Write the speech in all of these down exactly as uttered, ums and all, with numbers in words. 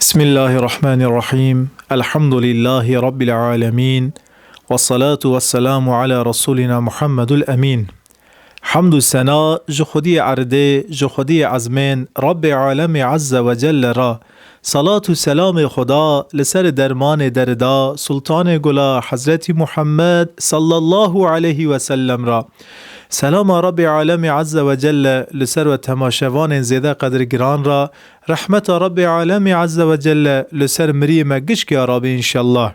Bismillahirrahmanirrahim. Elhamdülillahi Rabbil alemin. Ve salatu ve selamu ala Resulina Muhammedul Emin. Hamd û sena ji Xwediyê erdê, ji Xwediyê ezmên, Rabbê alemê Azze ve Celle ra. Salat û selamê Xweda li ser dermanê derida, Sultanê Gula, Hezretî Muhammed sallallahu aleyhi ve sellem ra. Selama Rabbê alemê Azze ve Celle li ser we temaşevanên zêde qedirgiran ra, rehmeta Rabbê alemê Azze ve Celle li ser miriyê me gişkê ya Rabê înşellah.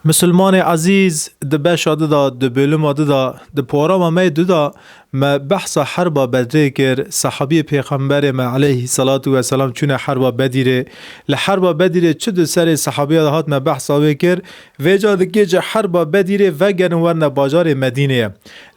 Misilmanê ezîz, di beşa di da, di bölüma di da, di porama me di da, me behsa herba Bedrê kir, sahabiyê Pêxemberê me aleyhî salatu ve selam çûne herba Bedîrê. Li herba Bedîrê çi di serê sahabiya de hat me behsa wê kir, vêca dikê ji herba Bedîrê vegerin werine bajarê Medînê.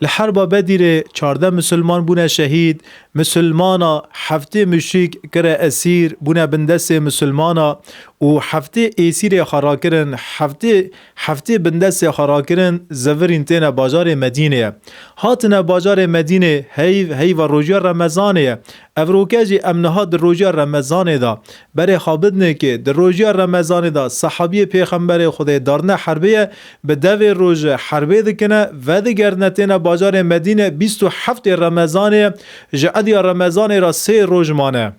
Li herba Bedîrê çardeh misilman bûne şehîd, misilmana heftê muşrîk kire esîr, bûne bin destê misilmana û heftê êsîrê xwe rakirin, heftê, heftê bin destê xwe rakirin, zivirîn têne bajarê Medînê. Hatine bajarê Medînê heyv, heyva rojiya Remezanê ye. Ev roke jî em niha di rojiya Remezanê de berê xwe bidinê ki di rojiya Remezanê de sahabiyê Pêxemberê Xwedê darine herbê ye, bi devê roj herbê dikine, vedigerine têne bajarê Medîne, bîst û heftê Remezanê ye, ji ediya Remezanê re sê roj mane.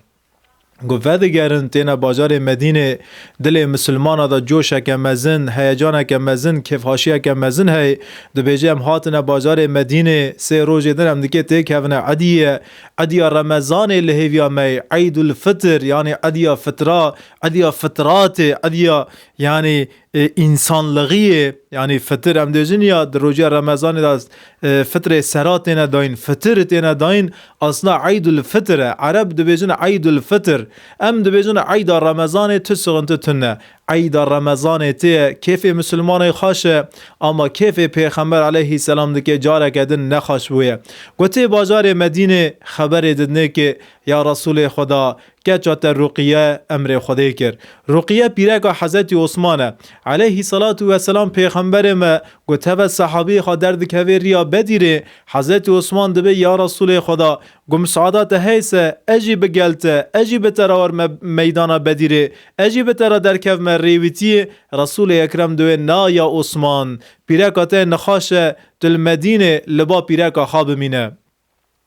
Ku vedigerin têne bajarê Medînê, dilê misilmana de coşeke mezin, heyecaneke mezin, kêfhaşiyeke mezin hey. Dibêje em hatine bajarê Medînê, sê rojê din em dikê têkevine edî ye. Ediya Remezanê li hêviya me ye, Eydul Fitir, yanî ediya fitra, ediya fitratê, ediya, yanî, e, însanlixiyê, yanî fitir em dêjin ya di rojiya Remezanê de, e, fitrê sera têne dayîn, fitir têne dayîn, asla Eydul Fitir e. Ereb dibêjin Eydul Fitir. Em dibêjin Eyda Remezanê tu sixinti tune. Eyda Remezanê tê ye, kêfê misilmanê xweş e, ama kêfê Pêxember aleyhî selam dike careke din nexweş bûye. Gotê bajarê Medînê xeberê didinê ki ya Resûlê Xweda, keça te Ruqiye emrê Xwedê kir. Ruqiye pîreka Hezretî Osman e. Aleyhî salatu ve selam Pêxemberê me got, teve sahabî xwe derdikeve riya Bedîrê, Hezretî Osman dibê, ya Resûlê Xweda, got, misaada te heyse, ez jî bi gel te, ez jî bi te re war me meydana Bedîrê, ez jî bi te re derkevme rêwîtiyê. Resûlê Ekrem dibê, na ya Osman, pîreka te nixaş e, tu li Medînê li ba pîreka xwe bimîne.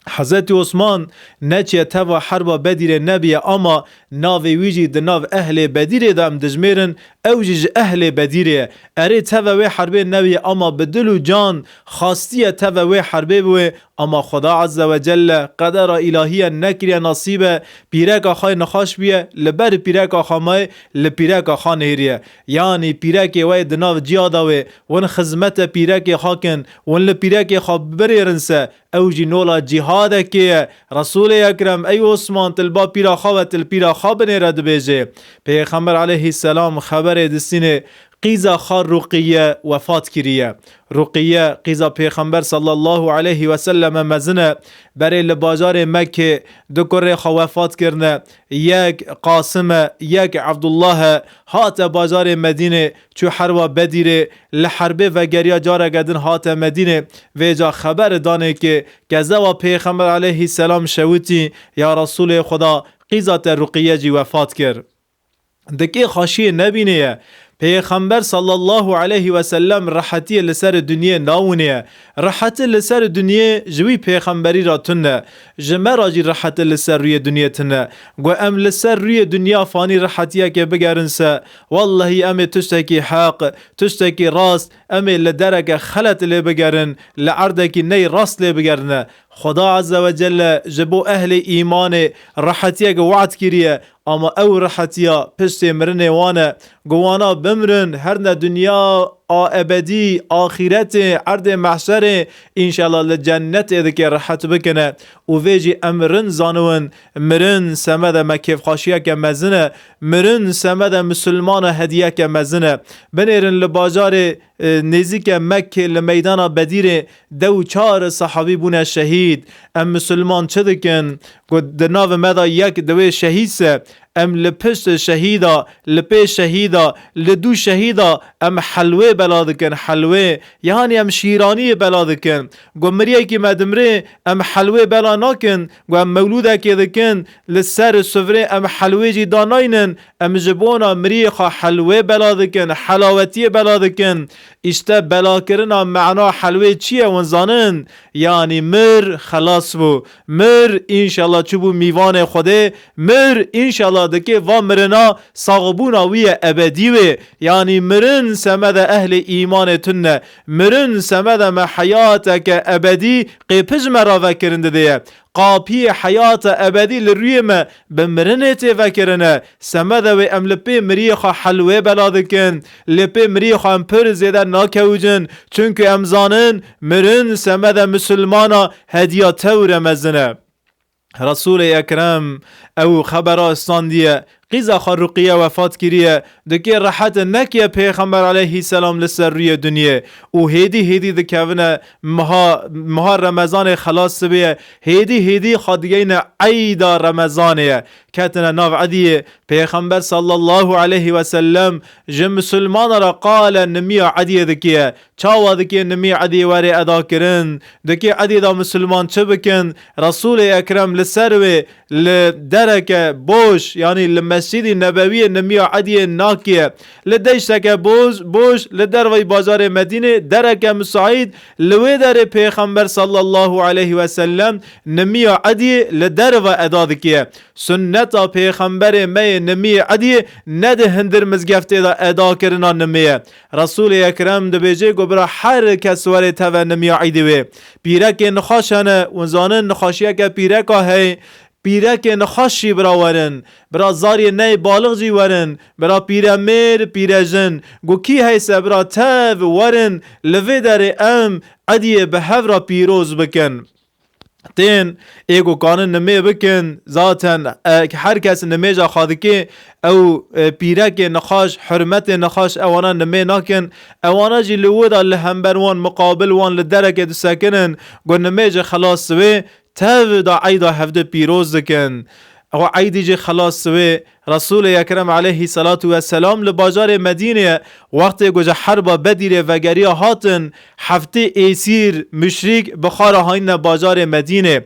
Hezretî Osman neçiye teva herba Bedîrê nebiye, ama navê wî jî di nav ehlê Bedîrê de em dijmêrin, ew jî ji ehlê Bedîrê ye. Erê teva wê herbê nebiye, ama bi dil û can xastiye teva wê herbê biwê, ama Xweda Azze ve Celle qedera îlahiye nekiriye nasîbe, pîreka xwe nixweş bûye, li ber pîreka xwe maye, li pîreka xwe nêriye. Yanî pîrekê wê di nav ciya de wê, win xizmete pîrekê xwe kin, win li pîrekê xwe birêrin se, ew jî nola cîhadekê ye. Resûlê Ekrem, ey Osman, tu li ba pîra xwe ve, tu li pîra xwe binêre, dibêje. Pêxember aleyhî selam xeberê distînê, qîza xwe Ruqiye wefat kiriye. Ruqiye qîza Pêxember sallallahu aleyhi ve selleme mezin e. Berê li bajarê Mekkê du kurê xwe wefat kirine. Yek Qasim e, yek Evdullah e. Hate bajarê Medînê, çû herwa Bedîrê, li herbê vegeriya careke din hate Medînê. Vêca xeber danê ki kezewa Pêxember aleyhî selam şewitî, ya Resûlê Xweda, qîza te Ruqiye jî wefat kir. Dikê xweşiyê nebînê ye. Pêxember sallallahu aleyhi ve sellem rehetiyê li ser dinyê nawinê ye. Reheti li ser dinyê ji wî pêxemberî re tune. Ji me re jî reheti li ser rûyê dinyê tune. Got, em li ser rûyê dinya fanî rehetiyekê bigerin se, wellehî em ê tiştekî heq, tiştekî rast, em ê li dereke xelet lê bigerin, li erdekî ney rast lê bigerine. Xweda Azze ve Celle ji bo ehlê îmanê rehetiyeke we'd kiriye, ama ew rehetiya piştê mirinê wan e. Got, wana bimrin, herine dinya a ebedî, axîretê, erdê mehşerê, înşallah li cennetê dike rehet bikine. Û vê jî em rind zaniwin, mirin semede me kêfxweşiyeke mezin e, mirin semede misilmana hediyeke mezin e. Binêrin li bajarê, e, nêzîke Mekkê li meydana Bedîrê deh û çar sahabî bûne şehîd. Em misilman çi dikin? Got, di nav me de yek divê şehîd se, Em li pişt şehîda, li pê şehîda, li dû şehîda em helwê bela dikin, helwê. Yanî em şîraniyê bela dikin. Got, miriyekî me dimrê, em helwê bela nakin. Got, em mewlûdekê dikin, li ser sufrê em helwê jî danaynin. Em ji bona miriyê xwe helwê bela dikin, helawetiyê bela dikin. Îşte belakirina mena helwê çi ye, hûn zanin? Yanî mir xelas bû. Mir, înşallah, çûbû mîvanê Xwedê. Mir, înşallah, dikê va mirina saxbûna wî ye ebedî wê. Yanî mirin semede ehlê îmanê tune. Mirin semede me heyateke ebedî qê pij me ravekirin didê ye. Qapiyê heyata ebedî li rûyê me bi mirinê tê vekirine. Semede wê em li pê miriyê xwe helwê bela dikin. Li pê miriyê xwe em pir zêde nakewicin. Çunku em zanin mirin semede misilmana hediya tewre mezin e. Resûlê Ekrem ew xebera istandiye, qîza xwe Ruqiye wefat kiriye, dikê rehet nekiye Pêxember aleyhisselam li ser rûyê dinyê û hêdî hêdî dikevine meha, meha Remezanê xelas dibe ye, hêdî hêdî xwe digeyne eyda Remezanê ye. Ketine nav ediyê, Pêxember sallallahu aleyhi ve sellem ji misilmana re qale nimiya ediyê dikiye. Çawa dikê nimî edî werê eda kirin? Dikê edî da misilman çi bikin? Resûlê Ekrem li ser wê li dereke boş, yanî li Mescîdî Nebewiyê nimiya ediyê nakiye. Li deşteke boz, boş, li derveyî bajarê Medînê dereke misaîd, li wê derê Pêxember sallallahu aleyhi ve sellem nimiya ediyê li derve eda dikiye. Sunneta Pêxemberê me yê nimiyê ediyê ne di hindir mizgeftê de edakirina nimê ye. Resûlê Ekrem dibêje ku bira her kes were teve nimiya îdî wê. Pîrekê nixweş hene, hûn zanin nixweşiyeke pîreka heye. Pîrekê nixweş jî bira werin. Bira zariyê neyê balix jî werin. Bira pîremêr, pîrejin. Ku kî heyse bira tev werin. Li vê derê em ediyê bi hev re pîroz bikin. Tên ê ku kanin nimê bikin, zaten, e, her kes nimêja xwe dike, ew, e, pîrekê nixweş, hurmetê nixweş, ewana nimê nakin. Ewana jî li wê de li hember wan, muqabil wan li derekê disekinin, ku nimêjê xelas wê, tev da eyda hevdî pîroz dikin. Ew eydî jî xelas wê, Resûlê Ekrem aleyhî selatu weselam li bajarê Medînê, wextê ku ji herba Bedîrê vegeriya hatin, heftê êsîr, muşrîk bi xwe re hayne bajarê Medînê.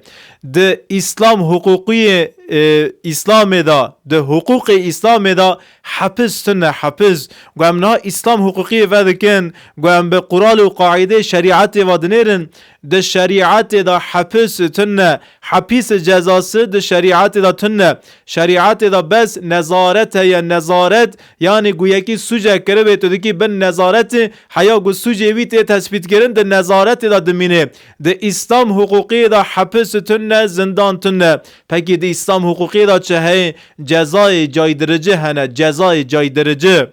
Di Îslam hiqûqiyê, e, Îslamê de, di hiqûqê Îslamê de hepis tune, hepis. Ku em niha Îslam hiqûqiyê vedikin, ku em bi qural û qaîdeyê şerîetê ve dinêrin, di şerîetê de hepis tune, hepîs cezası di şerîetê de tune. Şerîetê de bes nezaret heye, nezaret, yanî ku yekî sûcek kiribê, tu dikî bin nezaretê, heya ku sûcê wî tê tespîtkirin, di nezaretê de dimîne. Di Îslam hiqûqê de hepis tune, zindan tune. Pekî di Îslam hiqûqê de çi heye? Cezayê caydirici hene, cezayê caydirici.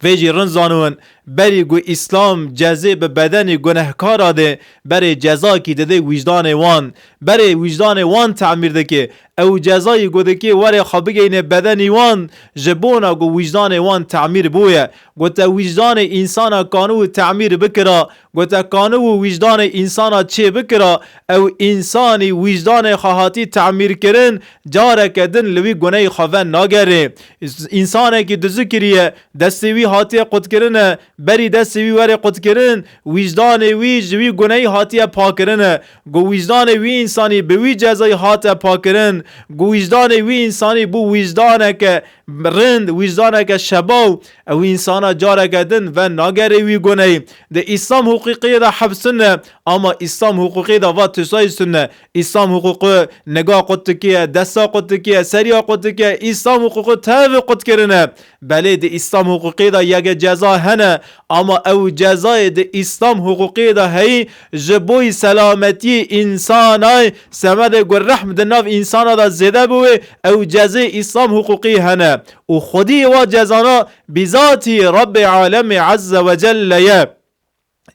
Vê jî rind zanibin, berî ku Îslam cezê bi bedenî gunehkara dê, berê cezakî didê wijdanê wan. Berê wijdanê wan temîr dike. Ew cezayî ku dike were xwe bigeyne bedenî wan, ji bona ku wijdanê wan temîr bûye. Ku te wijdanê însana kanibû temîr bikira, ku te kanibû wijdanê însana çê bikira, ew însanî wijdanê xwe hatî temîr kirin, careke din li wî guneyê xwe ven nagerê. Îns-, însanekî dizi kiriye, destê wî hatiye qutkirine, berî destê wî were qutkirin, wijdanê wî ji wî guneyî hatiye pakirine. Ku wijdanê wî însanî bi wî cezayî hate pakirin, ku wijdanê wî însanî bû wijdaneke rind, wijdaneke şebaw, ew însana careke din ven nagerê wî guneyî. Di Îslam hiqûqiyê de hepsin e, ama Îslam hiqûqê de va tiştayî tune. Îslam hiqûqê niga qut dikiye, desta qut dikiye, seriya qut dikiye, Îslam hiqûqê tev qut kirine. Belê di Îslam hiqûqê de yeke ceza hene, ama ew cezayê di Îslam hiqûqê de heyî ji bo selametiyê însanay, semedê ku rehm di nav însana de zêde biwê, ew cezê Îslam hiqûqê hene. Û xwedî wa cezana bîzatî Rabbê Alemê Azze ve Celle ye.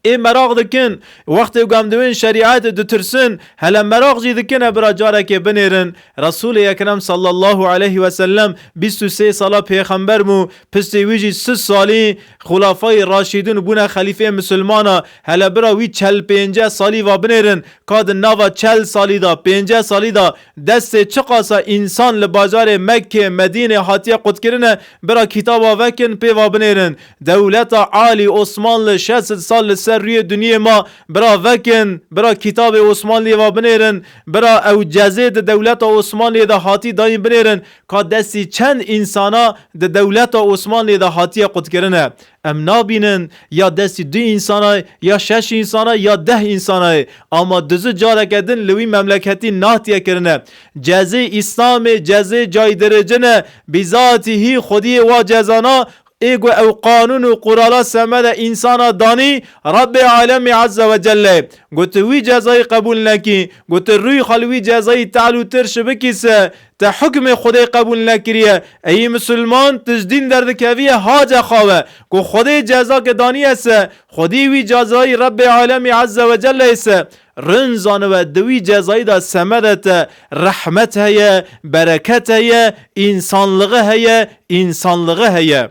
Ê meraq dikin, wextê ku em di wên şerîetê ditirsin, hele meraq jî dikine bira carekê binêrin. Resûlê Ekrem sallallahu aleyhi ve sellem bîst û sê sala pêxember bû, piştê wî jî sî salî Xulafayê Raşîdûn bûne xelîfeyê misilmana. Hele bira wî çel pênceh salî va binêrin, ka di nava çel salî de, pênceh salî de destê çiqasa însan li bajarê Mekkê, Medînê hatiye qutkirine, bira kitaba vekin pê va binêrin. Dewleta Alî Osmanlı şeş sed sal li ser rûyê dinyê ma, bira vekin, bira kitabê Osmanliyê va binêrin, bira ew cezê di dewleta Osmanliyê de hatî dayîn binêrin, ka destî çend însana di dewleta Osmanliyê de hatiye qutkirine. Em nabînin ya destî du însana ye, ya şeş însana ye, ya deh însana ye. Ama dizu careke din li wî memleketî nahtiye kirine. Cezê Îslamê cezê caydiricine, bîzatî hî xwediyê wa cezana, ê ku ew qanûn û qurala semede însana danî, Rabbê Alemî Azze ve Celle. Got, tu wî cezayî qebûl nekî, got, tu rûy xwe li wî cezayî tehl û tirş bikî se, te hukmê Xwedê qebûl nekiriye. Ey misilman, tu ji dîn derdikeviye, hace xawe. Ku Xwedê cezake daniye se, Xwedî wî cezayî Rebbê Alemî Azze ve Celle se. Rin zaniwe di wî cezayî de semede te rehmet heye, bereket heye, însanlığı heye, însanlığı heye.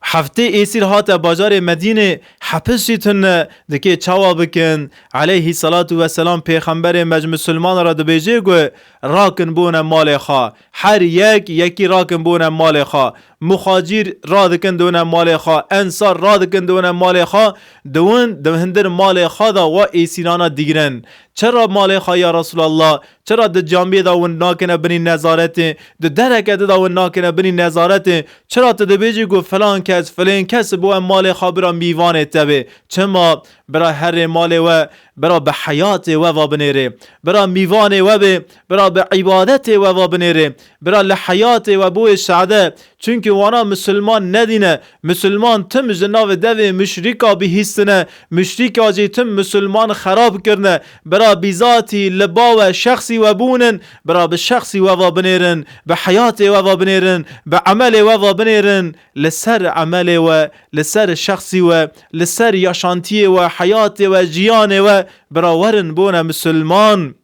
Heftê êsîr hate bajarê Medînê, hepis jî tune, dikê çawa bikin? Aleyhî salatu ve selam pêxemberê me ji misilman re dibêje ku, rakin bone malê xwe. Her yek yekî rakin bone malê xwe. Muhacîr radikin done malê xwe. Ensar radikin done malê xwe. Diwin di hindir malê xwe de wa êsîrana digrin. Çira malê xwe ya Resulallah? Çira di camiyê de win nakine binî nezaretê? Di dereke di de win nakine binî nezaretê? Çira tu dibêjî ku filan kes, filên kes bo em malê xwe bira mîvanê te bê? Çima? Bira herê malê we, bira bi heyatê we va binêrê. Bira mîvanê we bê, bira bi îbadetê we va binêrê. Bira li heyatê we boyê şade. Çunkî wana misilman nedîne. Misilman tim ji navê devê muşrîka bihîstine. Muşrîka jî tim misilman xerab kirine. Bira bîzatî li ba we şexsî we bûnin. Bira bi şexsî we va binêrin. Bi heyatê we va binêrin. Bi emelê we va binêrin. Li ser emelê we, li ser şexsî we, li ser yaşantiyê we, heyatê we, jiyanê we, bira werin bone misilman.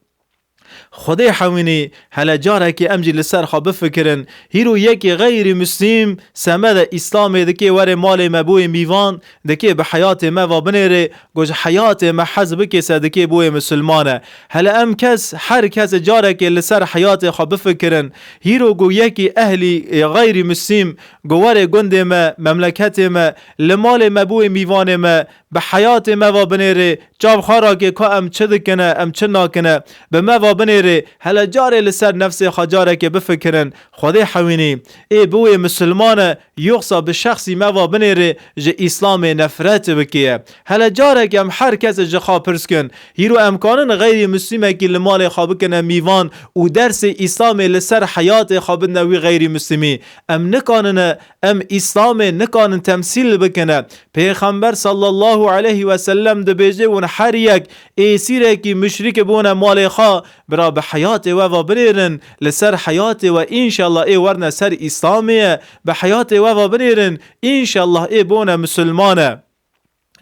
Xwedê hewînî, hele carekê em jî li ser xwe bifikirin. Hîro yekê xeyrî muslîm semede Îslamê dikê were malê me boyê mîvan, dikê bi heyatê me va binêrê, ku ji heyatê me hez bikê se dikê boyê misilman e. Hele em kes, her kes carekê li ser heyatê xwe bifikirin. Hîro ku yekî ehlî, e, xeyrî muslîm, ku were gundê me, memleketê me, li malê me boyê mîvanê me, bi heyatê me va binêrê, çav xwe rake ka em çi dikine, em çi nakine, bi me va binêrê, hele carê li ser nefsê xwe carekê bifikirin, Xwedê hewînî, ê biwê misilman e, yoxsa bi şexsî me va binêrê, ji Îslamê nefret bikeye. Hele carek em her kes ji xwe pirs kin, hîro em kanin xeyrî muslîmekî li malê xwe bikine mîvan û dersê Îslamê li ser heyatê xwe bidine wî xeyrî muslîmî? Em nikanine, em Îslamê nikanin temsîl bikine. Pêxember sallallahu aleyhi ve sellem dibêje, hûn her yek êsîrekî muşrîk bûne malê xwe, bira bi heyatê we ve binêrin, li ser heyatê we înşallah ê werne ser Îslamê ye, bi heyatê we ve binêrin, înşallah ê bûne misilman e.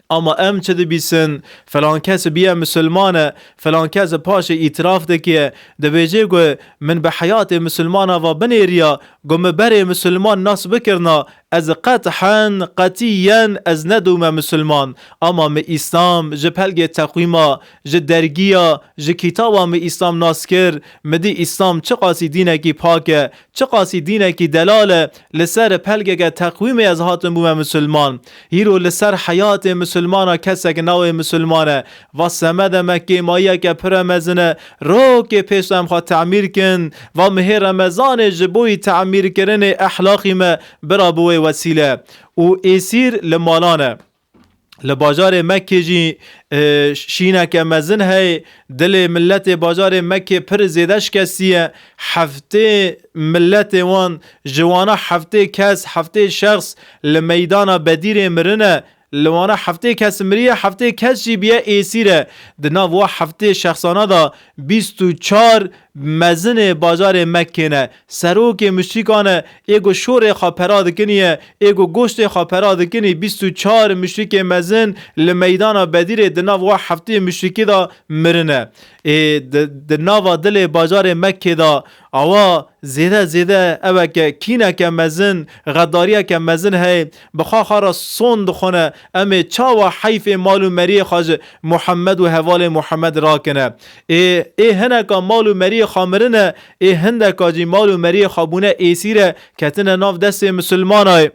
Ama em çi dibîsin? Filan kes biye misilman e, filan kes paşê îtiraf dike, dibêje ku min bi heyatê misilmana ve binêriya, ku min berê misilman nas bikirina, ez qethen, qetiyen ez nedûme misilman. Ama min Îslam ji pelgê teqwîma, ji dergiya, ji kitaba min Îslam nas kir, min dî Îslam çiqasî dînekî pak e, çiqasî dînekî delal e, li ser pelgeke teqwîmê ez hatim bûme misilman. Hîro li ser heyatê misilmana kesek navê misilman e. Va semede me kêmayiyeke pire mezin e. Rokê pêş em xwe temîr kin. Va mihê Remezanê ji bo yî temîrkirinê ehlaqî me bira bi wê wesîle. Û êsîr li malan e. Li bajarê Mekkê jî, e, şîneke mezin heye. Dilê miletê bajarê Mekkê pir zêde şikestî ye. Heftê miletê wan, ji wana heftê kes, heftê şexs li meydana Bedîrê mirine. Li wana heftê kes miriye, heftê kes jî biye êsîr e. Di nav wa heftê şexsana de bîst û çar mezinê bajarê Mekkê ne. Serokê muşrîkan e, ê ku şorê xwe pera dikinî ye, ê ku goştê xwe pera dikinî, bîst û çar muşrîkê mezin li meydana Bedîrê di nav wa heftê muşrîkî de mirine. Ê di, di nava dilê bajarê Mekkê de awa zêde zêde eweke kîneke mezin, xedariyeke mezin heye, bi xwe xwe re son dixwine, em ê çawa heyfê mal û meriyê xwe ji Muhammed û hevalê Muhammed rakine. Ê, ê hineka mal û meriyê xwe mirine, ê hindeka jî mal û meriyê xwe bûne êsîre, ketine nav destê misilmanayê.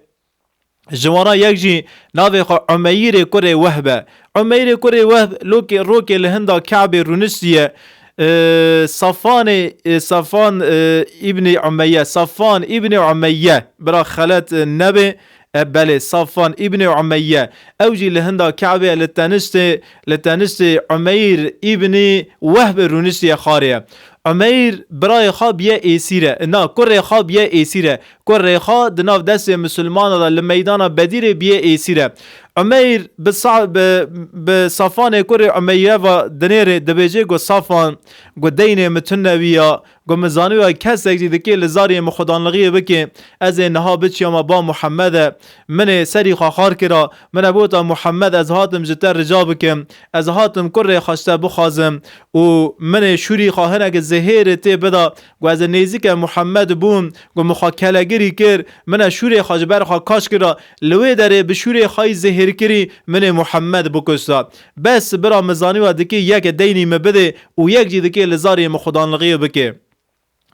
Ji wana yek jî navê xwe Umeyirê kurê Wehb e. Umeyirê kurê Wehb lokê, rokê li hinda Ke'bê rûniştiye. Ee, Safanê, e, Safan, e, îbnî Umeyye, Safan îbnî Umeyye, bira xelet, e, nebe, e, belê, Safan îbnî Umeyye. Ew jî li hinda Ke'bê li teniştê, li teniştê Umeyr îbnî Wehb rûniştiye xarê ye. Umeyr birayê xwe biye êsîre, na, kurê xwe biye êsîre. Kurê xwe di nav destê misilmana de li meydana Bedîrê biye êsîre. Umeyr bi Sa-, bi, bi Safanê kurê Umeyre ve dinêrê dibêje ku Safan, ku deynê min tune wî ya, ku min zanî wî ya kesek jî dikê li zariyê min xudanlixiyê bike, ez ê niha biçiyama ba Muhammed e. Min ê serî xwe xar kira, min e bota Muhammed ez hatim ji te rica bikim, ez hatim kurê xwe ji te bixwazim û min ê şûrî xwe hinek zihêrê tê bida, ku ez ê nêzîke Muhammed bûm, ku min xwe kelegirî kir, min e şûrê xwe ji ber xwe kaş kira, li wê derê bi şûrê xwe yî zihêrkirî min ê Muhammed bikuşta. Bes bira min zanî we dikê yek deynî min bidê û yek jî dikê li zarê min xudanlixiyê bike.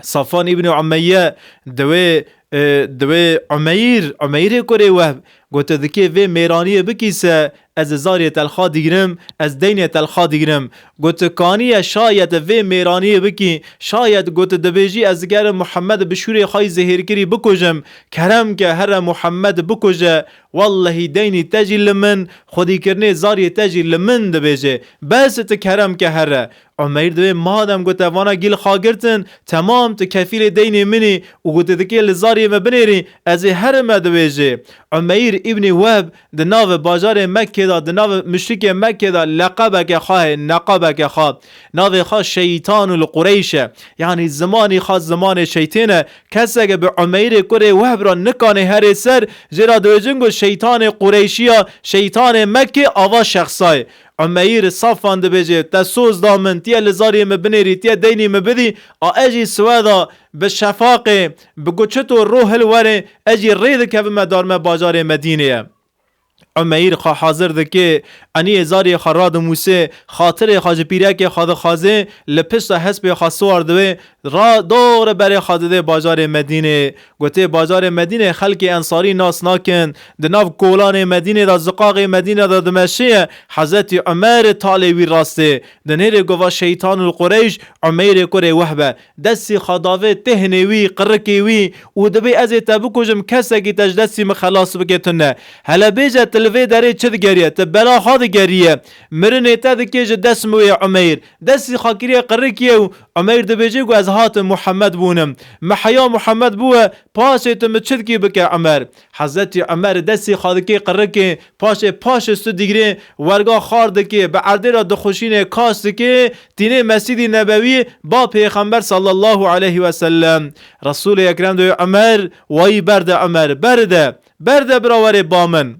Safan îbnî Umeyye di wê, e, di wê Umeyr, Umeyrê kurê Wehb, gote dikê vê mêraniyê bikî se, ez ê zarê telxa digirim, ez deynê telxa digirim. Gote kaniye şayet vê mêraniyê bikî, şayet gote dibêjî ez digerim Muhammed bi şûrê xwe yî zihêrkirî bikujim, kerem ke here Muhammed bikuje, wellehî deynî te jî li min, xwedîkirinê zarê te jî li min dibêje. Bes tu kerem ke here. Umeyr dibê madem gote vana gîl xwe girtin, temam tu kefîlê deynê min î û gote dikê li zarê me binêrî, ez ê herime dibêje. Umeyr îbnî Wehb di nav bajarê Mekkê de, di nav muşrikê Mekkê de leqebeke xwe heye, neqebeke xwe. Navê xwe Şeytanul Qureyş e. Yanî zimanî xwe zimanê şeytên e. Keseke bi Umeyrê kurê Wehb re nikanê herê ser, jê re dibêjin ku şeytanê Qureyşiya, şeytanê Mekkê ava şexsayê. Umeyr Safan dibêje, te soz da min, tiye li zarê min binêrî, tiye deynî min bidî, a ez jî siweda bi şefaqê, bi ku çito ro hil werê, ez jî rê dikevime darme bajarê Medînê ye. Umeyr xwe hazir dike, eniyê zarê xwe radimûse, xatirê xwe ji pîrekê xwe dixwaze, li pişta hespê xwe siwar dibe, ra dore berê xwe dide bajarê Medînê. Gotê bajarê Medînê xelkê Ensarî nas nakin, di nav kolanê Medînê de, ziqaxê Medînê de dimeşiye, Hezretî Umer talê wî rastê. Dinêrê gova şeytanul Qureyş, Umeyrê kurê Wehbe. Destî xwe davê têhnê wî, qirikê wî û dibê ez ê te bikujim, kesekî te ji destî min xelas bike tune. Hele bêje tu li vê derê çi digeriye? Tu bela xwe digeriye. Mirinê te dikê ji dest min wê Umeyr. Destî xwe kiriye qirikê û Umeyr dibêje ku ez hatim Muhammed bûnim. Min heya Muhammed bûye, paşê tu min çi dikî bike Umer. Hezretî Umer destî xwe dikê qirikê, paşê paşê stû digirê, werga xar dikê, bi erdê re dixuşînê, kaş dikê, tînê Mescîdî Nebewî ba Pêxember sallallahu aleyhi ve sellem. Resûlê Ekrem dibê Umer, wayî berde Umer, berde, berde bira werê ba min.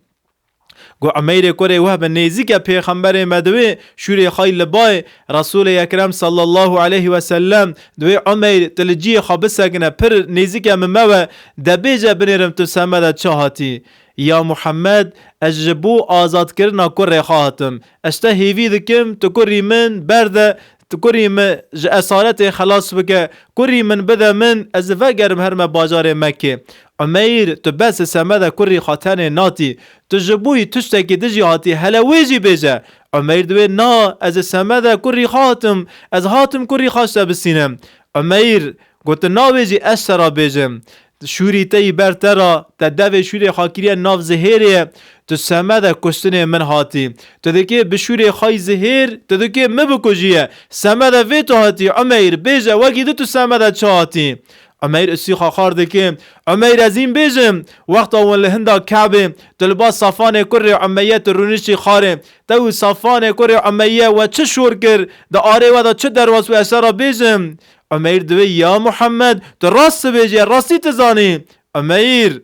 Got Umeyrê kurê Wehbe nêzîke Pêxemberê me dibê şûrê xay li bayê Resûlê Ekrem sallallahu aleyhi ve sellem dibê Umeyr tu li ciyê xwe bisekine pir nêzîke min mewe de bêje binêrim tu semede çi hatî. Ya Muhammed, ez ji bo azadkirina kurê xwe hatim. Ez te hêvî dikim, tu kurî min berde, tu kurî min ji esaretê xelas bike, kurî min bide min, ez vegerim herime bajarê Mekkê. Umeyr, tu bes semede kurî xwe tenê natî. Tu ji bo wî tiştekî din jî hatî, hele wê jî bêje. Umeyr dibê, na, ez semede kurî xwe hatim, ez hatim kurî xwe ji te bistînim. Umeyr, got, tu nabêjî ez te re bêjim. Şûrî te yî ber te re, te devê şûrê xwe kiriye nav zihêrê ye, tu semede kuştinê min hatî. Tu dikê bi şûrê xwe yî zihêr, tu dikê min bikujiye. Semede vê tu hatî, Umeyr, bêje wekî din tu semede çi hatî? Umeyr usî xwe xar dike. Umeyr, ez hîn bêjim, wexta wan li hinda Kebê, tu li ba Safanê kurê Umeyye tu rûniştî xarê. Te û Safanê kurê Umeyye we çi şor kir? Di arê we de çi derwas we ez te re bêjim? Umeyr diwê, ya Muhammed, tu rast dibêjî, rastî tu zanî. Umeyr,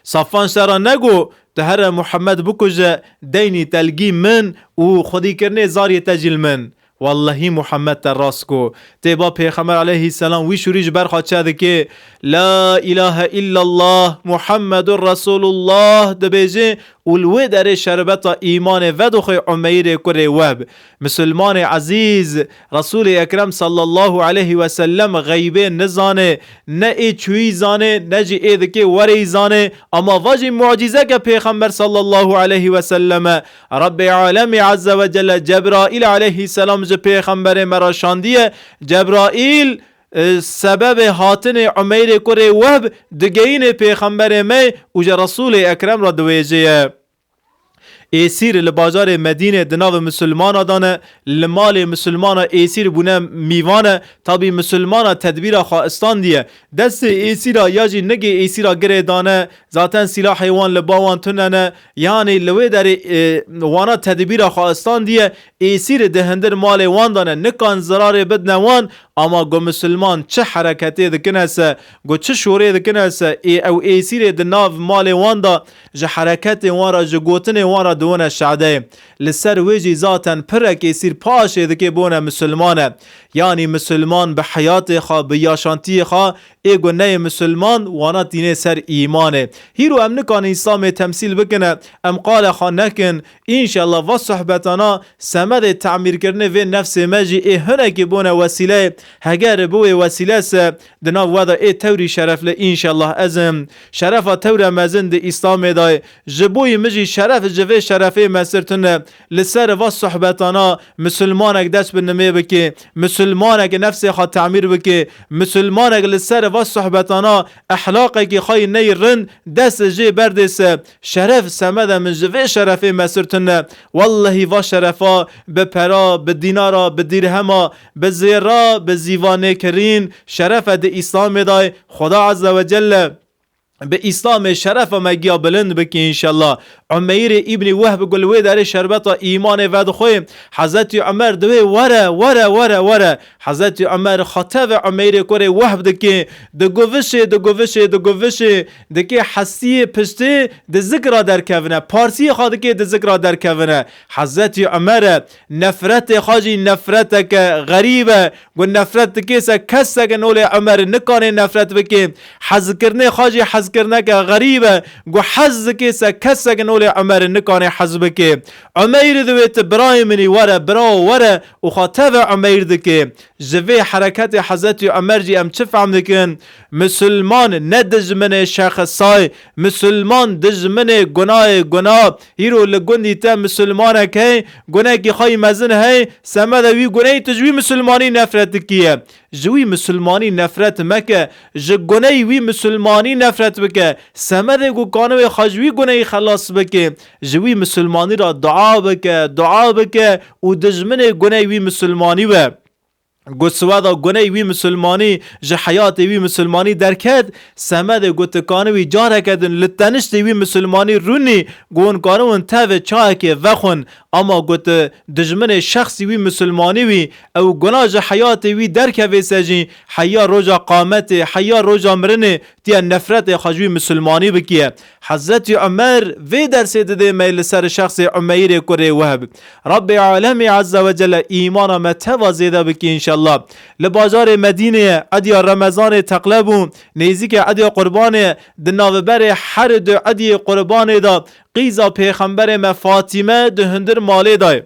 Safwan şera nego, tu here Muhammed bikuje, deynî telgî min û xwedîkirinê zariyê te jî li min. Wellehî Muhammed te rast got. Tê ba Pêxember aleyhisselam wî şûrî ji ber xwe çe dike, La ilahe illallah Muhammedur Resulullah dibêje û li wê derê şerbeta îmanê vedixwe Umeyrê kurê Wehb. Misilmanê ezîz, Resûlê Ekrem sallallahu aleyhi ve sellem xeybê nizane, ne ê çûyî zane, ne jî ê dikê wereyî zane, ama va jî mucîzeke Pêxember sallallahu aleyhi ve selleme. Rabbê Alemî Azze ve Celle Cebraîl aleyhisselam ji Pêxemberê me re şandiye. Cebraîl, e, sebebê hatinê Umeyrê kurê Wehb digeyînê Pêxemberê me û ji Resûlê Ekrem re diwêjeye. Êsîr li bajarê Medînê di nav misilmana de ne, li malê misilmana êsîr bûne mîvan e. Tabî misilmana tedbîra xwe istandiye. Destê êsîra ya jî nigê êsîra girê dane, zaten sîlahê wan li ba wan tune ne. Yanî li wê derê, e, wana tedbîra xwe istandiye. Êsîr di hindir malê wan de ne, nikan zirarê bidine wan, ama ku misilman çi hereketê dikine se, ku çi şorê dikine se, ê ew êsîrê di nav malê wan de ji hereketê wan re, ji gotinê wan re diwine şadeyê. Li ser wê jî zaten pirek êsîr paşê dike bone misilman e. Yanî misilman bi heyatê xwe, bi yaşantiyê xwe, ê ku neyê misilman, wana tînê ser îmanê. Hîro em nikanin Îslamê temsîl bikine, em qala xwe nekin. Înşallah va sohbetana semedê temîrkirinê vê nefsê me jî ê hinekî bone wesîleyê. Heger bi wê wesîle se, di nav we de ê tewrî şerefli înşallah ez im. Şerefa tewre mezin di Îslamê de ye. Ji bo yî min jî şeref ji vê şerefê mesir tune. Li ser va sohbetana misilmanek dest bi nimê bike, misilmanek nefsê xwe temîr bike, misilmanek li ser va sohbetana ehlaqekî xwe yî neyî rind dest jê berdê se. Şeref semede min ji vê şerefê mesir tune. Wellehî va şerefa bi pera, bi dînara, bi dîrhema, bi zêra, bi zîva nêkirîn şerefe di Îslamê de ye. Xweda Azze ve Celle bi Îslamê şerefa me giya bilind bike înşallah. Umeyrê Îbnî Wehb ku li wê derê şerbeta îmanê vedixwe. Hezretî Umer diwê were, were, were, were. Hezretî Umer xwe tevê Umeyrê kurê Wehb dike. Diguvişê, diguvişê, diguvişê. Dike hestiyê piştê di zikra derkevine. Parsiyê xwe dike di zikra derkevine. Hezretî Umer e. Nefretê xwe jî nefreteke xerîb e. Ku nefret dike se kesek nolê Umer nikane nefret bike. Hezkirinê xwe jî hezkirineke xerîb e. Ku hez dike se kesek nolê Umer nikane hez bike. Umeyr diwê tu birayê min î were, birawo were û xwe tevê Umeyr dike. Ji vê hereketê Hezretî Umer jî em çi fehm dikin? Misilman ne dijminê şexsay, misilman dijminê gunayê guna. Hîro li gundî te misilmanek hey, gunekî xwe yî mezin hey, semede wî guneyî tu ji wî misilmanî nefret dikiye. Ji wî misilmanî nefret meke, ji guneyî wî misilmanî nefret bike. Semedê ku kaniwê xwe ji wî guneyî xelas bike, ji wî misilmanî re dua bike, dua bike û dijminê guneyî wî misilmanî be. Ku siweda guneyî wî misilmanî ji heyatê wî misilmanî derket, semedê ku tu kanî wî careke din li teniştê wî misilmanî rûnî, ku hûn kanî hûn tevê çayekê vexwin, ama ku tu dijminê şexsî wî misilmanî wî, ew guna ji heyatê wî derkevê se jî, heya roja qametê, heya roja mirinê, tiya nefretê xwe ji wî misilmanî bikiye. Hezretî Umer vê dersê didê me li ser şexsê Umeyrê kurê Wehb. Rabbê Alemî Azze ve Celle îmana me teva zêde bike înşallah. Li bajarê Medînê ye, ediya Remezanê teqle bû, nêzîkê ediya Qurbanê ye, di navberê her du ediyê Qurbanê de qîza Pêxemberê me Fatîme di hundir malê de ye.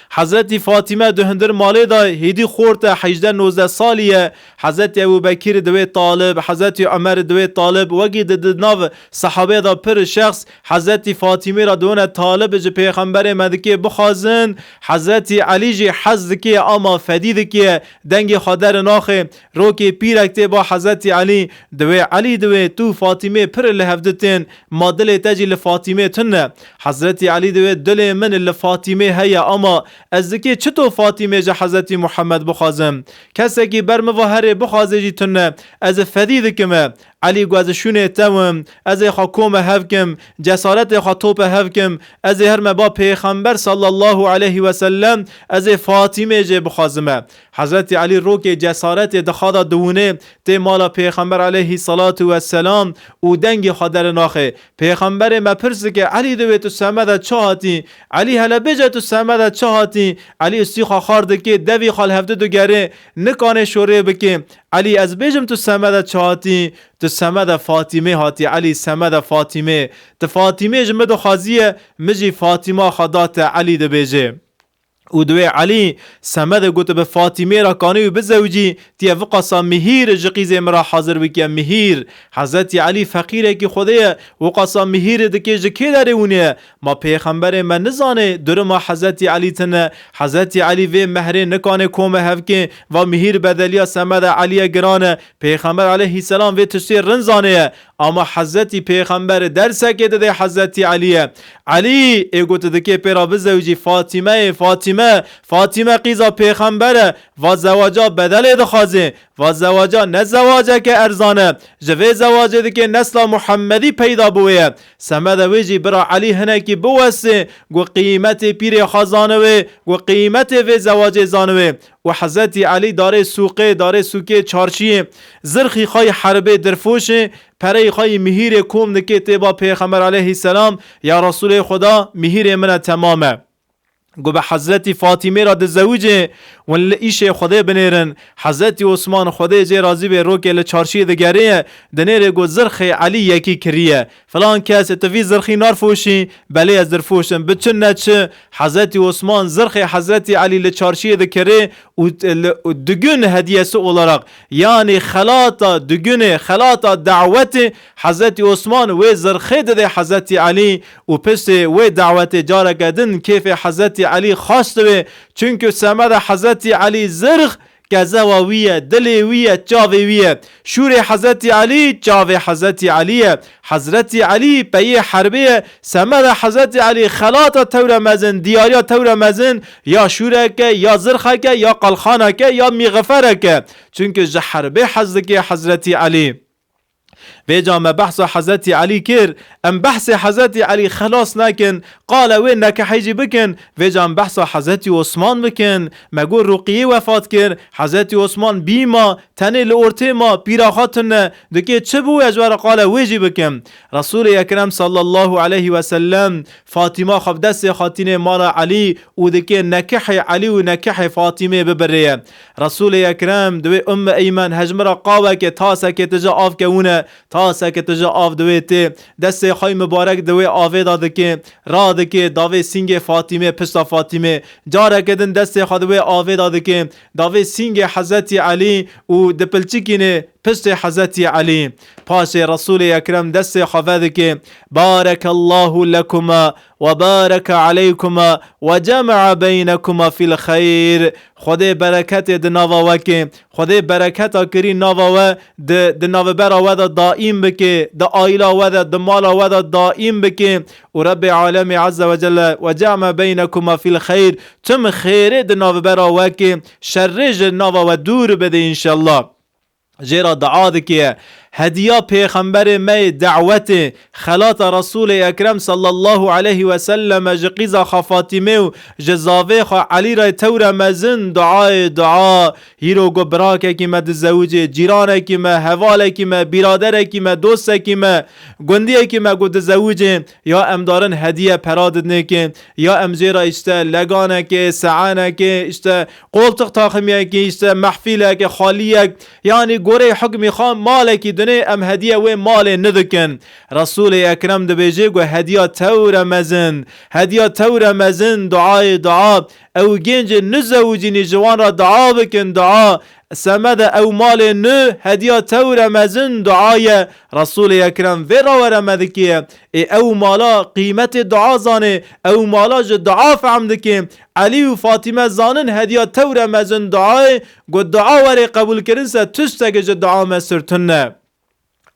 Hezretî Fatîme di hundir malê de hêdî xort e, hejdeh nozdeh salî ye. Hezretî Ebû Bekîr diwê talib, Hezretî Umer diwê talib, wekî di, di nav sehabê de pir şexs Hezretî Fatîmê re diwine talib ji Pêxemberê me dikê bixwazin. Hezretî Elî jî hez dikê ama fedî dikê, dengê xwe derinaxê. Rokê pîrek tê ba Hezretî Elî, diwê Elî diwê tu Fatîmê pir li hevditên, ma dilê te jî li Fatîmê tune. Hezretî Elî diwê dilê min li Fatîmê heye, ama ez dikê çito Fatîmê ji Hezretî Muhammed bixwazim? Kesekî ber min va herê bixwaze jî tune, ez ê fedî dikime. Elî got, ez şûnê te wim, ez ê xwe kome hev kim, cesaretê xwe tope hev kim, ez ê herme ba Pêxember sallallahu aleyhi ve sellem, ez ê Fatîmê jê bixwazime. Hezretî Elî rokê cesaretê dixada diwûnê tê mala Pêxember aleyhî salatu vesselam û dengê xwe derinaxê. Pêxemberê me pirs dike, Elî, divê tu semede çi hatî? Elî, hele bêje tu semede çi hatî? Elî ustî xwe xar dike, devî xwe li hevdu digerê, nikanê şorê bike. Elî, ez bêjim tu semede çi hatî? Tu semede Fatîmê hatî, Elî, semede Fatîmê. Tu Fatîmê ji min dixwaziye, min jî Fatîma xwe da te, Elî dibêje. Û divê Elî semedê got, bi Fatîmê re kanî û bizewicî, tiye viqasa mihîr ji qîzê min re hazir bikiye, mihîr. Hezretî Elî feqîrekî Xwedê ye, wiqasa mihîrê dike ji kê derê wûnê ye? Ma Pêxemberê me nizanê duruma Hezretî Elî tune? Hezretî Elî vê mehrê nikanê kome hevkê, va mihîr bedeliya semeda Elî ye giran e. Pêxember aleyhisselam vê tiştê rind zanê ye. Ama Hezretî Pêxember dersekê dide Hezretî Elî ye. Elî, ê got dikê pê re bizewicî Fatîmeyê, Fatîme, Fatîme qîza Pêxember e, va zewaca bedelê dixwaze, va zewaca ne zewaceke erzan e. Ji vê zewacê dike nesla Muhemmedî peyda biwê ye. Semede wê jî bira Elî hinekî biwestê, got qîmetê pîrê xwe zaniwê, got qîmetê vê zewacê zaniwê. Û Hezretî Elî darê sûqê, darê sûkê çarşiyê, zirxî xwe yî herbê dirfoşê, pereyê xwe yî mihîrê kom dike tê ba Pêxember aleyhisselam, ya Resûlê Xuda, mihîrê min e temam e. Got bi Hezretî Fatîmê re dizewicê, win li îşê Xwedê binêrin. Hezretî Osman, Xwedê jê razî bê, rokê li çarşiyê digerê ye, dinêrê got zirxê Elî yekî kiriye. Filan kes, tu vî zirxî narfoşî? Belê ez dirfoşim. Bi çi ne çi? Hezretî Osman zirxê Hezretî Elî li çarşiyê dikirê û t-, li, û digün hediyesi olarak, yanî xelata digünê, xelata dawetê Hezretî Osman wê zirxê dide Hezretî Elî û piştê wê dawetê careke din kêfê Hezretî Elî xaş dibe. Çunku semeda Hezretî Elî zirx kezewa wî ye, dilê wî ye, çavê wî ye. Şûrê Hezretî Elî, çavê Hezretî Elî ye. Hezretî Elî peyê herbê ye. Semeda Hezretî Elî xelata tewre mezin, diyariya tewre mezin, ya şûreke, ya zirxeke, ya qelxaneke, ya mîxifereke. Çunku ji herbê hez dike Hezretî Elî. Vêca me behsa Hezretî Elî kir, em behsê Hezretî Elî xelas nekin, qala wê nekehê jî bikin, vêca em behsa Hezretî Osman bikin. Me got Ruqiyê wefat kir, Hezretî Osman bî ma, tenê li ortê ma, pîra xwe tune, dikê çi bû ez ji we re qala wê jî bikim. Resûlê Ekrem sallallahu aleyhi ve sellem Fatîma xwe bi destê xwe tînê mala Elî û dikê nekehê Elî û nekehê Fatîmê bibirê ye. Resûlê Ekrem diwê Umm Eymen hejmira qaweke, tasekê tije av kewûne, tasekê tije av diwê tê, destê xwe yî mibarek diwê avê de dikê, radikê davê sîngê Fatîmê, pişta Fatîmê. Careke din destê xwe diwê avê de dikê, davê sîngê Hezretî Elî û dipilçikînê piştê Hezretî Elî. Paşê Resûlê Ekrem destê xwe vedike, Barekallahu lekuma ve bareke aleykuma ve cema'a beynekuma fil xeyr. Xwedê bereketê di nava we ke, Xwedê bereketa kirî nava we di, di navbera we de daîm bike, di aîla we de, di mala we de daîm bike. Û Rebbê Alemê Azze ve Celle ve cema'a beynekuma fil xeyr. Tim xêrê di navbera we ke, şerrê ji nava we dûr bide înşellah. Jê re dua dike. Hediya Pêxemberê me yê dawetê, xelata Resûlê Ekrem sallallahu aleyhi ve selleme ji qîza xwe Fatîmê û ji zavê xwe Elî re tewre mezin duayê dua. Hîro ku birakekî me dizewicê, cîranekî me, hevalekî me, bîraderekî me, dostekî me, gundiyekî me ku dizewicê, ya em darin hediye pera didinê ke, ya em jê re îşte leganekê, seanekê, îşte qoltiq taximiyekî, îşte mehfîleke, xaliyek, yanî goreyê hukmî xwe malekî dinê, em hediye wê malê nidikin. Resûlê Ekrem dibêje ku hediya tewre mezin, hediya tewre mezin, duayê dua. Ew gêncê nizewicînî ji wan re dua bikin, dua. Semede ew malê nû hediya tewre mezin dua ye. Resûlê Ekrem vê re were me dikê. Ê ew mala qîmetê dua zanê, ew mala ji dua fehm dike. Elî û Fatîme zanin hediya tewre mezin dua ye, ku dua were qebûlkirin se tiştekê ji dua me sirtune.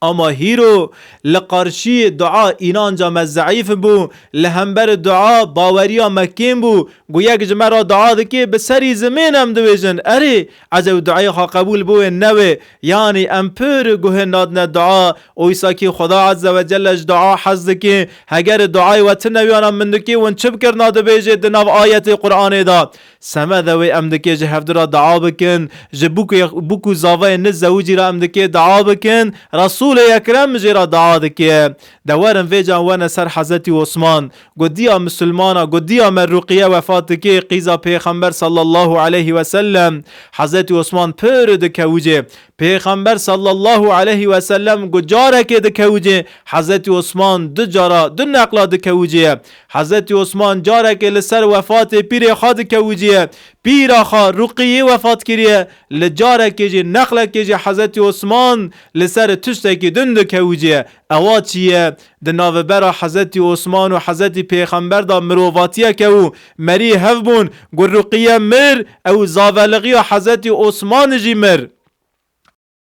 Ama hîro li qarşî dua înanca me zeîf bû, li hember dua baweriya me kêm bû, ku yek ji me re dua dike, bi serî zimên em dibêjin, erê, ecew duayê xwe qebûl bû wê newê, yanî em pir guhê nadine dua, oysa kî Xweda Azze ve Celle ji dua hez dike, heger duayê we tune wiyana min dike, win çi bikirina dibêje di nav ayetê Qur'anê de. Semede wê em dike ji hevdu re dua bikin, ji bûk û, bûk û zavayê nizewicî re em dike dua bikin, Resûlê Ekrem jê re dua dike. De werin vêca wene ser Hezretî Osman, gotiya Misilmana, gotiya me Ruqiye wefat dike, qîza Pêxember sallallahu aleyhi ve sellem. Hezretî Osman pir dikewicê. Pêxember sallallahu aleyhi ve sellem ku carekê dikewicê, Hezretî Osman du cara, du neqla dikewicê ye. Hezretî Osman carekê li ser wefatê pîrê xwe dikewicî ye. Pîra xwe Ruqiyê wefat kiriye. Li carekê jî, neqlekê jî Hezretî Osman li ser tiştekî din dikewicî ye. Ewa çi ye? Di navbera Hezretî Osman û Hezretî Pêxember de mirovatiyeke û merî hev bûn. Ku Ruqiye mir, ew zavelixiya Hezretî Osman jî mir.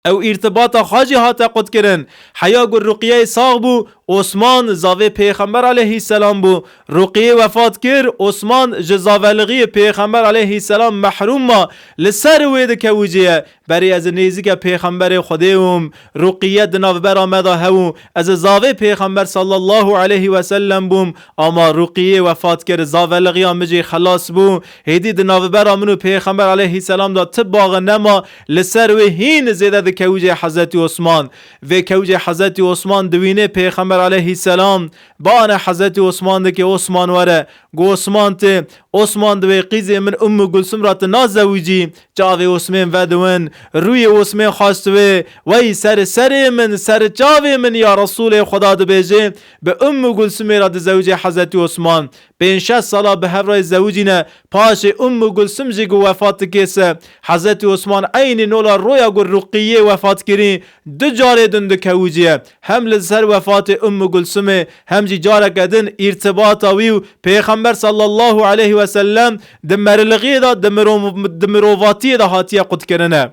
Ew îrtibata xwe jî hate qutkirin. Heya ku Ruqiyeyê sax bû, Osman zavê Pêxember aleyhisselam bû. Ruqiyê wefat kir, Osman ji zavelixiyê Pêxember aleyhisselam mehrûm ma, li ser wê dikewicê ye. Berê ez nêzîke Pêxemberê Xwedê bûm. Ruqiye di navbera me de hebû. Ez zavê Pêxember sallallahu aleyhi ve sellem bûm. Ama Ruqiyê wefat kir, zavelixiya min jî xelas bû. Hêdî di navbera min û Pêxember aleyhisselam de ti bax nema, li ser wê hîn zêde dikewicê Hezretî Osman. Vê kewicê Hezretî Osman diwînê Pêxember aleyhisselam, bane Hezretî Osman dike, Osman were. Gu Osman tê, Osman diwê qîzê min Ummu Gulsum re tu nazewicî. Çavê Osmên vediwin, rûyê Osmên xwest wê, wey ser serê min, ser çavê min ya Resûlê Xweda dibêje, bi Ummu Gulsumê re dizewicê Hezretî Osman. Pênc şeş sala bi hev re zewicîne, paşê Ummu Gulsum jî ku wefat dike se, Hezretî Osman eynî nola roya ku Ruqiyê wefat kirî, du carê din dikewiciye. Hem li ser wefatê Ummu Gulsumê, hem jî careke din îrtibata wî û Pêxember sallallahu aleyhi ve sellem di meriliğiyê de, di miro-, di mirovatiyê de hatiye qutkirine.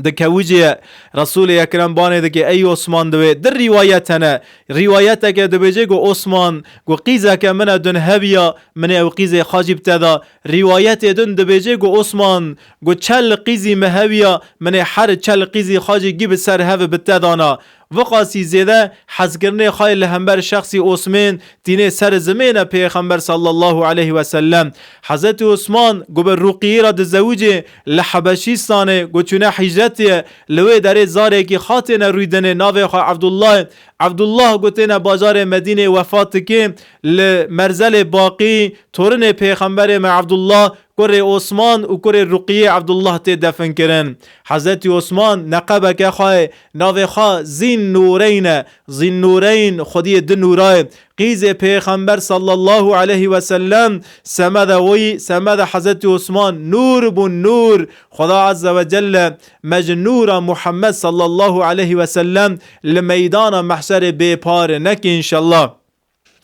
Dikewiciye, Resûlê Ekrem banê dike, ey Osman diwê. Di rîwayet hene. Rîwayeteke dibêje ku Osman, ku qîzeke min e dun hebiya, min ê ew qîzê xwe jî bi te da. Rîwayetê din dibêje ku Osman, ku çel qîzî min hebiya, min ê her çel qîzî xwe jî gî bi ser hev bi te dana. Viqasî zêde hezkirinê xwe yê li hember şexsî Osmên tînê ser zimêne Pêxember sallallahu aleyhi ve sellem. Hezretî Osman ku bi Ruqiyê re dizewicê li Hebeşîstanê ku çûne hîcretê, li wê derê zarekî xatêne rûydinê navê xwe Evdullah. Evdullah ku têne bajarê Medînê wefat dike, li merzelê Baqî torinê Pêxemberê me Evdullah, kurê Osman û kurê Ruqiyê Evdullah tê defin kirin. Hezretî Osman neqebeke xwe ye, navê xwe Zîn Nûreyn e. Zîn Nûreyn, xwediyê di nûra ye. Qîzê Pêxember sallallahu aleyhi ve sellem semede wî, semede Hezretî Osman nûr bûn, nûr. Xweda Azze ve Celle me ji nûra Muhammed sallallahu aleyhi ve sellem li meydana mehşerê bêpar neke înşallah.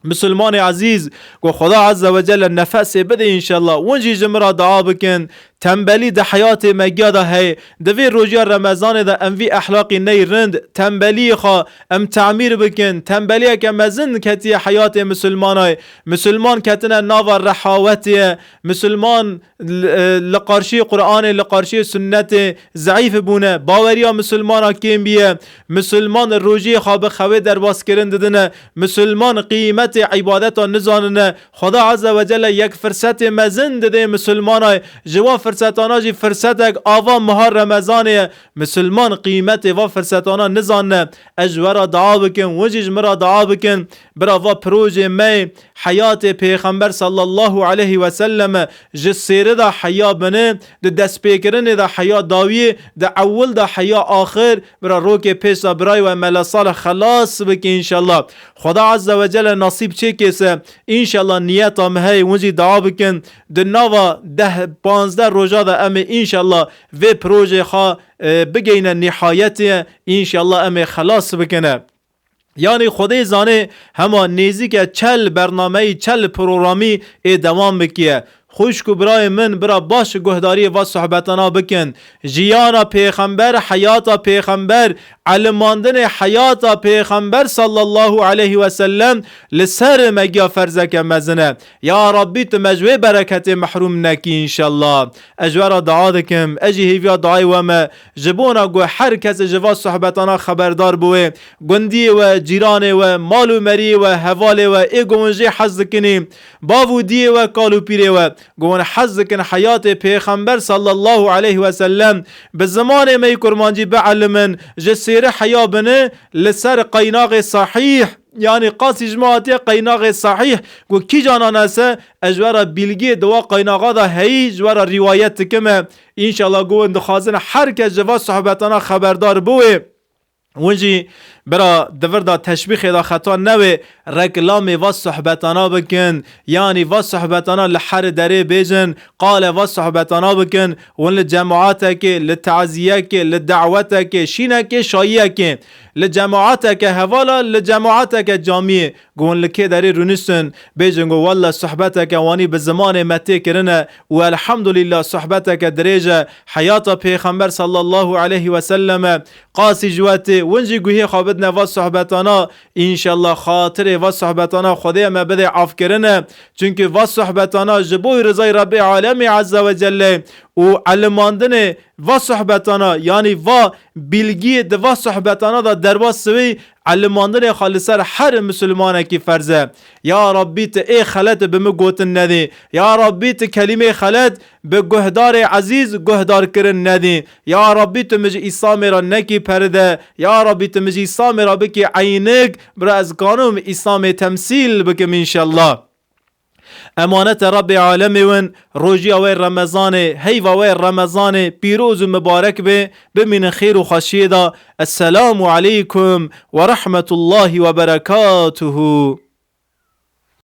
Misilmanê ezîz, ku Xweda Azze ve Celle nefesê bide înşallah. Win jî ji min re dua bikin. Tembelî di heyatê me giya de heye. Di vê rojiya Remezanê de em vî ehlaqî ney rind, tembeliyê xwe em temîr bikin. Tembeliyeke mezin ketiye heyatê misilmanay. Misilman ketine nava rehawetê ye. Misilman li, li qarşî Qur'anê, li qarşî sunnetê zeîf bûne. Baweriya misilmana kêm biye. Misilman rojiyê xwe bi xewê derbas kirin didine. Misilman qîmetê îbadeta nizanine. Xweda Azze ve Celle yek firsetê mezin didê misilmana. Ji wan firsetana jî firsetek ava meha Remezanê ye. Misilman qîmetê va firsetana nizanine. Ez ji we re dua bikim, win jî ji min re dua bikin. Bira va projê me, heyatê Pêxember sallallahu aleyhi ve selleme ji sêri de heya bini, di destpêkirinê de heya dawiyê, di ewil de heya axir, bira rokê pêş de birayê we Mela Salih xelas bike înşallah. Xweda Azze ve Celle nasîb çêkê se, înşallah niyeta me heye, win jî dua bikin. Di nava deh panzdeh roja de em ê înşallah vê projê xwe, e, bigeyne nihayetê, înşallah em ê xelas bikine. Yanî Xwedê zanê hema nêzîke çel bernameyî, çel programî ê dewam bikiye. Xwişk û birayê min, bira baş guhdariyê va sohbetana bikin. Jiyana pêxember, heyata pêxember, elimandinê heyata pêxember sallallahu aleyhi ve sellem li ser me giya ferzeke mezin e. Ya Rabbî, tu me ji wê bereketê mehrûm nekî înşallah. Ez ji we re dua dikim, ez jî hêviya duayê we me. Ji bona ku her kes ji va sohbetana xeberdar bûye, gundiyê we, cîranê we, mal û meriyê we, hevalê we, ê ku hûn jê hez dikinî, bav û diyê we, kal û pîrê we, ku hûn hez dikin heyatê Pêxember sallallahu aleyhi ve sellem bi zimanê me yî kurmancî bielimin, ji sêre heya bini li ser qeynaxê sahîh, yanî qasî ji me hatiye qeynaxê sahîh, ku kîjan anese, ez ji we re bîlgiyê di wa qeynaxa de heyî ji we re rîwayet dikime. Înşallah ku hûn dixwazin her kes ji va sohbetana xeberdar biwê. Hûn jî bira di vir de teşbîxê de xeta newê, reklamê va sohbetana bikin, yanî va sohbetana li her derê bêjin, qale va sohbetana bikin, hûn li cemaetekê, li taziyekê, li dawetekê, şînekê, şayiyekê, li cemaeteke hevala, li cemaeteke camiyê, ku hûn li kê derê rûniştin, bêjin ku welle sohbeteke wanî bi zimanê me tê kirine û elhamdulillah sohbeteke dirêj e, heyata Pêxember sallallahu aleyhi ve sellem e, qasî ji we tê, hûn jî guhê xwe bidine va sohbetana, înşallah xatirê va sohbetana Xwedê me bide afkirine. Çunkî va sohbetana ji bo rizayê Rebbê Alemê Azze ve Celle û elimandinê va sohbetana, yanî va bîlgiyê di va sohbetana de derbas sivî, elimandinê xwe li ser her misilmanekî ferz e. Ya Rabbî, tu ê xelet bi min gotin nedî. Ya Rabbî, tu kelîmê xelet bi guhdarê ezîz guhdar kirin nedî. Ya Rabbî, tu min ji Îslamê re nekî perde. Ya Rabbî, tu min ji Îslamê re bikî eynik. Bira ez kanim Îslamê temsîl bikim înşallah. Emanete Rabbê Alemê win, rojiya wê Remezanê, heyva wê Remezanê pîroz û mibarek bê, bimînin xêr û xweşiyê de. Esselamu aleykum ve rahmetullahi ve berekatuhu.